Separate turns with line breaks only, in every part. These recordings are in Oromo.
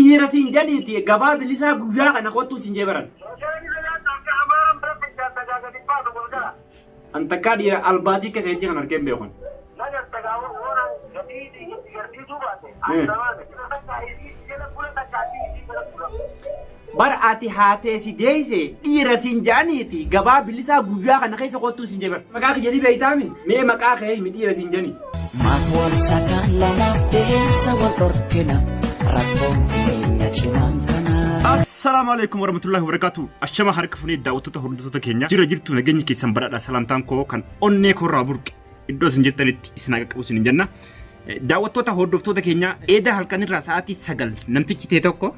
Dhiira siin jedhiiti gabaa bilisaa guyyaa kana kottuu siin jee baran. An takkaa dhiira albaatii akka keetii kan argeen beekun. Bar ati haatee si deeyse dhiira siin jedhaniiti gabaa bilisaa guyyaa kana keessa kottuu siin jee bara. Maqaa kiyya ni beeytaami? Mee maqaa kee himi dhiira siin jedhani.
Maaf wal sakaalla maaf deemsa wal dhorkina rakkoon keenya cimaan kana.
Assalaamu alaikum warahmatullahi wabarakatuh. Ashama harka funee daawwattoota hordoftoota keenya. Jira jirtu nageenyi keessan badhaadha salaamtaan koo kan onnee koorraa burqe iddoo isin jirtanitti isin haa qaqqabu isin jenna. Daawwattoota hordoftoota keenya eeda halkanirraa sa'aatii 9 namtichi ta'e tokko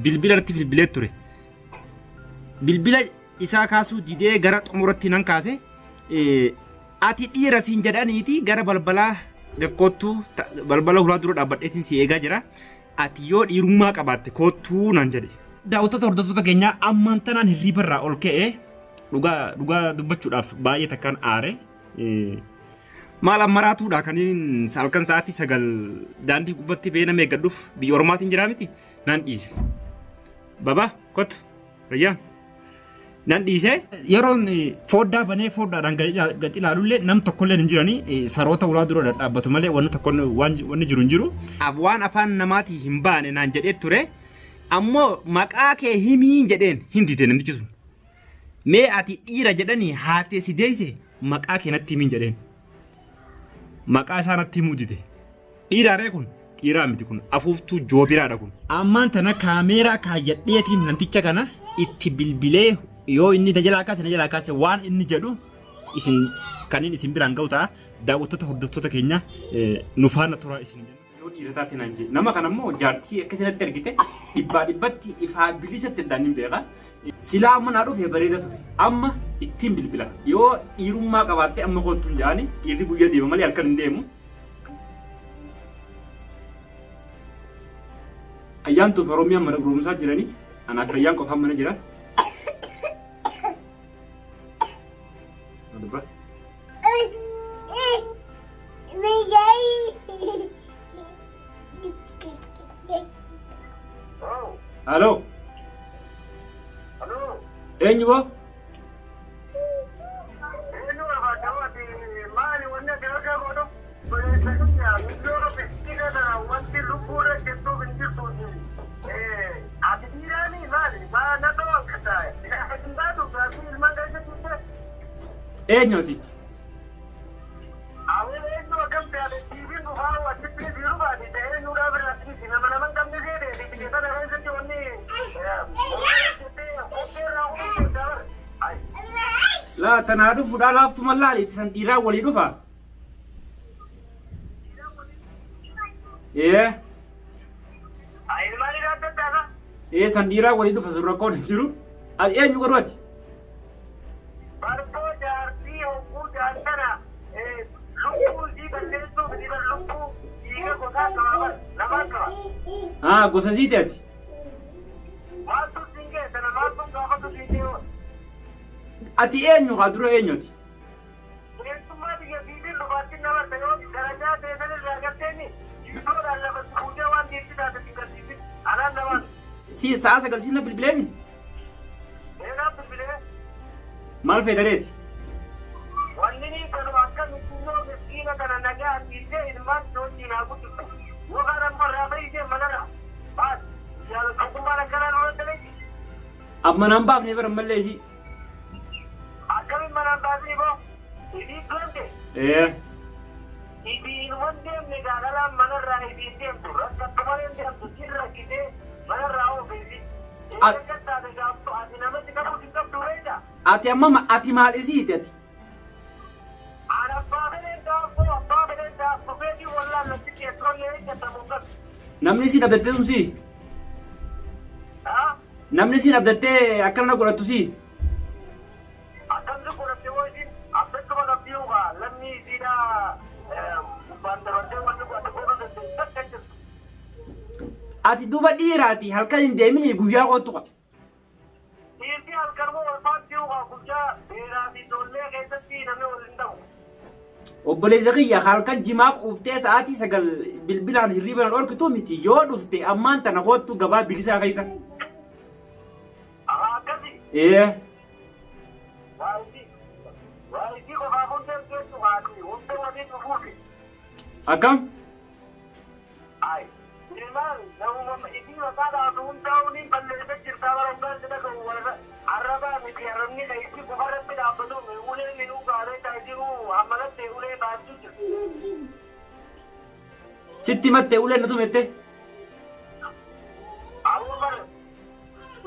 bilbila irratti bilbilee ture. Bilbila isaa kaasuu didee gara xumuratti nan kaase. Ati dhiira siin jedhaniiti gara balbalaa gakkoottuu balbala hulaa dura dhaabbadheetiin si eegaa jira. Ati yoo dhiirummaa qabaatte koottuu naan jedhe. Daawwattoota hordoftoota keenyaa ammaan tanaan hirriiba irraa ol ka'e dhugaa dhugaa dubbachuudhaaf baay'ee takkaan aare. Maal ammaraatuudha kan inni halkan sa'aatii 9 daandii gubbatti ba'ee nama eeggadhuuf biyya ormaatiin jiraa miti naan dhiise. Baba kottu Rayyaan. Nan dhiise yeroon fooddaa banee fooddaadhaan gad ilaalullee nam tokkollee hin jiranii saroota ulaa dura dhadhaabbatu malee wanni tokko wanni jiru hin jiru. Waan afaan namaatii hin baane naan jedhee ture ammoo maqaa kee himii jedheen hin dide namtichi sun. Mee ati dhiira jedhanii haatee si deeyse maqaa kee natti himiin jedheen. Maqaa isaa natti himuu dide. Dhiiraaree kun dhiiraa miti kun afuuftuu joobiraadha kun. Ammaan tana kaameeraa kaayyadheetiin namticha kana itti bilbilee yoo inni na jalaa kaase na jalaa kaase waan inni jedhu isin kan inni isin biraan ga'u ta'a. Daawwattoota hordoftoota keenya nu faana turaa isin jenna. Yoo dhiira taate naan jedhe. Nama kana immoo jaartii akka isinatti argite dhibbaa dhibbatti ifaa bilisatti addaan hin beeka. Silaa amma naa dhufe bareeda ture. Amma ittiin bilbila. Yoo dhiirummaa qabaatte amma koottu hin jedhaani dhiirri guyyaa deema malee halkan hin deemu. Ayyaantuu fi Oromiyaan mana barumsaa jiranii anaaf Rayyaan qofaan mana jira. Dubba. Halo. Eenyu boo? Eenyuti? Laa tanaa dhufuudhaa laaftu mallaali itti san dhiiraa walii dhufa. Ee. Ee san dhiiraa walii dhufa sun rakkoon hin jiru. Ati eenyu garuu ati?
Barboo jaartii hogguu jaantana lubbuu isii balleessuuf ni bar lubbuu dhiiga gosaa qaba bar namaa qaba.
Haa gosa siiti ati.
Maaltu siin ga'e sana maaltu gaafatu siin ga'e.
Ati eenyu haa dura eenyuti?
Keessummaa biyya siitiin dhufaattiin namarta yoo darajaa teessan irraa galteeni jiitoodhaan lafa si fuutee waan dhiirti taate sin garsiisin anaan namaan.
Si sa'a 9 siin na bilbileemi?
Eenaaf bilbilee?
Maal feetareeti?
Wanni ni kanuma akka michiyyoo miskiina kana nagaa dhiisee ilmaan si wajjiin haa guddiftu. Yookaan ammoo irraa fayyisee manarraa baas. Yaala tokkummaan akkanaa nurra dalagi.
Amma manaan baafnee bara mallee isii.
Akkamiin manaan baasni boo? Isiin deemte?
Ee.
Isiinuman deemne gaalalaan manarraa isiin deemtu. Rakkattu malee hin deemtu. Sin rakkisee manarraa oofe isiin. Eega taate gaaftu ati namatti qabuus hin qabdu beektaa?
Ati amma ati maal isiiti ati?
An abbaa fedheen daakuu abbaa fedheen daakuu feetii wallaan natti qeessoollee eeggatamu hin qabdu.
Namni isiin abdattee sun sii?
Haa?
Namni isiin abdattee akkana godhattu sii?
Akkamtu godhatte hoo isiin abdattuma qabdii ugaa lammii isiidhaa gubbaan dabartee wanni ati godhuu dandeessu takka hin jirtu.
Ati duba dhiiraati halkan hin deeminii guyyaa koottu qa.
Dhiirti halkanuma wal faatti ugaa guyyaa beeraa fi ijoollee keessatti namni wal hin dhabu.
Obboleessa kiyya halkan jimaa quuftee sa'aatii 9 bilbilaan hirriba na dhorkitu miti yoo dhufte ammaan tana koottu gabaa bilisaa keessa.
Akkasi.
Ee.
Waa isii qofaaf hunda jechuun haati hunda waliin dhufuufi.
Akkam?
Ay, ilmaan namuma isii maqaa dhaatu hundaa'u ni balleessa jirtaa bara hoggaan si dhaga'u warra arrabaa miti arrabni ka isii qofarratti dhaabbatu ulee minuu gaaree taasisu hammanatti ulee baachuu jirti.
Sitti matte uleen na tumette.
Awwa bara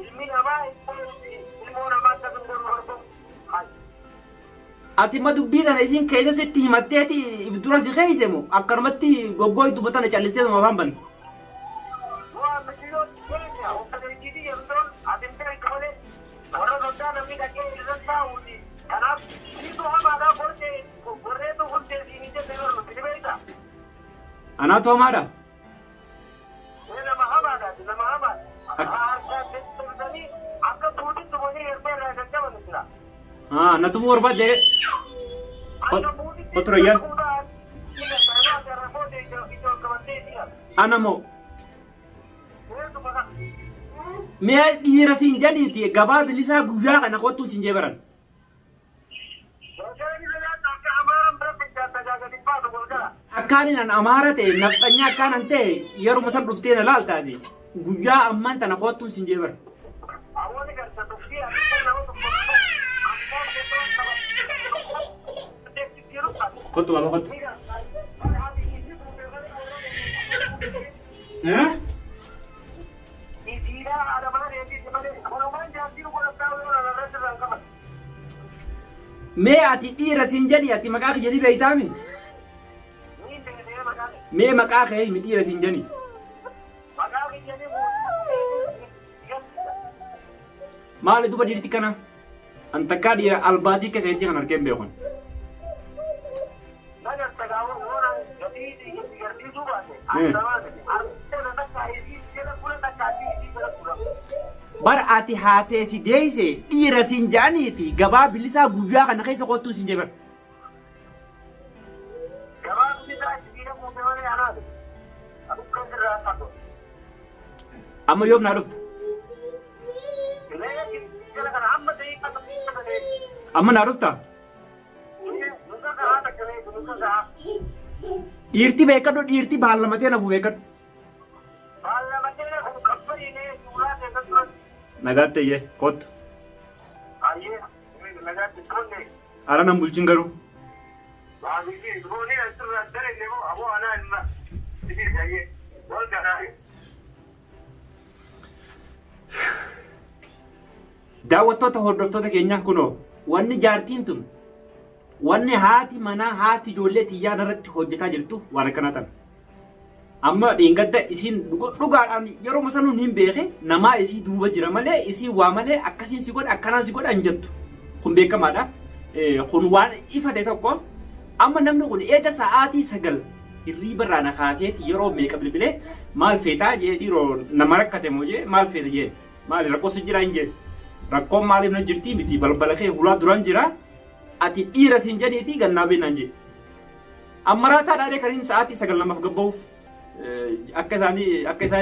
ilmi namaa ilmoo namaa akka sun godhu barbaadu. Ay.
Ati ma dubbii tana isiin keessa sitti himatteeti if dura si keeyse moo akkanumatti goggooytuma tana callisteetuma afaan bante?
Waa miciyoo keenya obboleettii yertoon ati hin beektu malee warra soddaa namni dhaqee irra taa'uuti. Kanaaf siitu hamaadhaa gortee gorreetu hundee siin hin jenne barnu si beekta.
Anaatu hamaadha?
Ee nama hamaadha nama hamaadha. Harkaan deddeebisanii akka tuuti tumanii yertoo irraa jajjaban jira.
Haa na tumuu barbaadde.
Akka buutitti
Kottu Rayyaan. Ana moo mee dhiira siin jedhiiti gabaa bilisaa guyyaa kana kottuu siin jee baran. Akkaan an amaara ta'e nafxanyaa akkaan an ta'e yeruma san dhuftee na laaltaati. Guyyaa ammaan tana kottuun siin jee baran. Kottu baba kottu. Eh? Mee ati dhiira siin jedhi ati maqaa kiyya ni beeytaami? Mee maqaa kee himi dhiira siin jedhi. Maali duba dhiirti kana? An takkaa dhiira albaatii akka keetii kan arkee hin beekun. Bar ati haatee si deeyse dhiira siin ja'aniiti gabaa bilisaa guyyaa kana keessa kottuu siin jee bar. Amma yoom naa dhufta? Amma naa dhufta? Dhiirti beekadhu dhiirti baallamatee nafu beekadhu. Nagaatti eeyyee kottu. Ara nan bulchin garuu. Daawwattoota hordoftoota keenyaa kunoo wanni jaartiin tun wanni haati manaa haati ijoollee tiyyaa narratti hojjetaa jirtu waan akkanaa tana. Amma dheengadda isiin dhugaadhaan yeroo sanuu hin beeke namaa isii duuba jira malee isii waa malee akkasiin si godha akkanaan si godha hin jettu. Kun beekamaadha. Kun waan ifa ta'e tokko amma namni kun eega sa'aatii 9 hirriiba irraa na kaaseeti yeroo meeqa bilbilee maal feetaa jee dhiiroo nama rakkate moo jee maal feeta jee maali rakkoo si jira hin jee rakkoon maaliif na jirtii miti balbala kee hulaa duraan jira ati dhiira siin jedhiitii gannaa beenaan jee. Amma raataa dhaadee kan inni sa'aatii 9 namaaf gabba'uuf akka isaanii akka isaa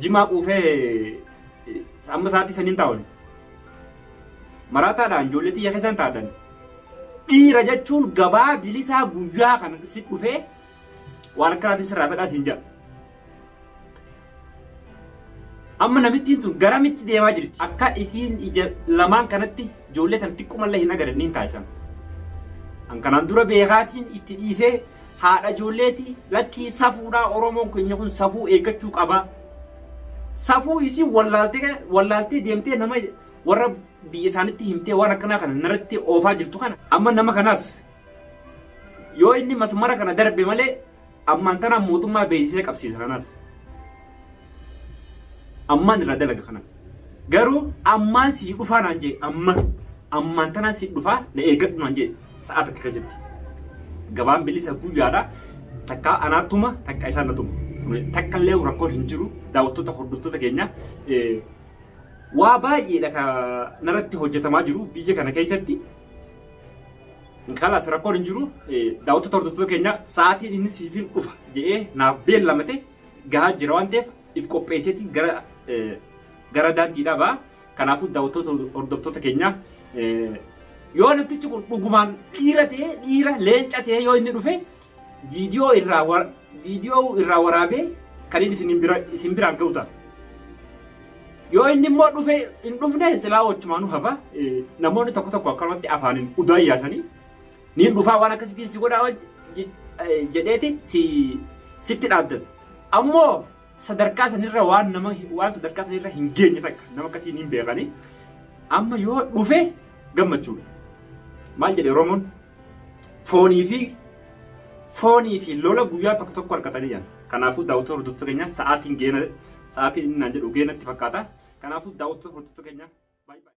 jimaa quufee amma sa'aatii saniin taa'u. Maraataadhaan ijoollee xiyya keessaan taa'an. Dhiira jechuun gabaa bilisaa guyyaa kana si dhufee waan akkanaatiin sirraa fedhaa siin jedha. Amma namittiin tun garamitti deemaa jirti? Akka isiin ija lamaan kanatti ijoollee tana xiqqumallee hin agarre niin taasisan. An kanaan dura beekaatiin itti dhiisee haadha ijoolleeti lakkii safuudhaa Oromoon keenya kun safuu eeggachuu qaba. Safuu isii wallaaltee wallaaltee deemtee nama warra biyya isaanitti himtee waan akkanaa kana narratti oofaa jirtu kana amma nama kanaas yoo inni masmara kana darbe malee Ammaan tanaan mootummaa beeksisee qabsiisa kanaas. Ammaan irraa dalaga kana. Garuu ammaan sii dhufaa naan jee amma ammaan tanaan sii dhufaa na eeggadhu naan jee sa'a takka keessatti. Gabaan bilisa guyyaadha. Takka anaatuma takka isaan natuma. Takka illee rakkoon hin jiru daawwattoota hordoftoota keenya waa baay'eedha ka narratti hojjetamaa jiru biyya kana keessatti. Kalaas, rakkoon hin jiru. Daawwattoota, hordoftoota keenya, sa'aatiin inni siifin dhufa jedhee naaf beellamate gahaa jira waan ta'eef if qopheesseeti gara daandiidhaa ba'a. Kanaafuu daawwattoota, hordoftoota keenya, yoo namtichi kun dhugumaan dhiira ta'ee, dhiira leenca ta'ee yoo inni dhufe, viidiyoo irraa waraabee kan inni isin biraan ga'u ta'a. Yoo inni immoo dhufe hin dhufne, silaa wachumaanuu hafa. Namoonni tokko tokko akkanumatti afaaniin udaa yaasanii niin dhufaa, waan akkasitiin si godhaa jedheeti sitti dhaaddata. Ammoo sadarkaa sanirra waan nama waan sadarkaa sanirra hin geenye takka nama akkasii hin beekani. Amma yoo dhufe gammachuudha. Maal jedhe Oromoon? Foonii fi lola guyyaa tokko tokko argatanii jiran. Kanaafuu daawwattoota, hordoftoota keenya, sa'aatiin geena, sa'aatiin inni naan jedhu geenatti fakkaata. Kanaafuu daawwattoota, hordoftoota keenya, baay'ee.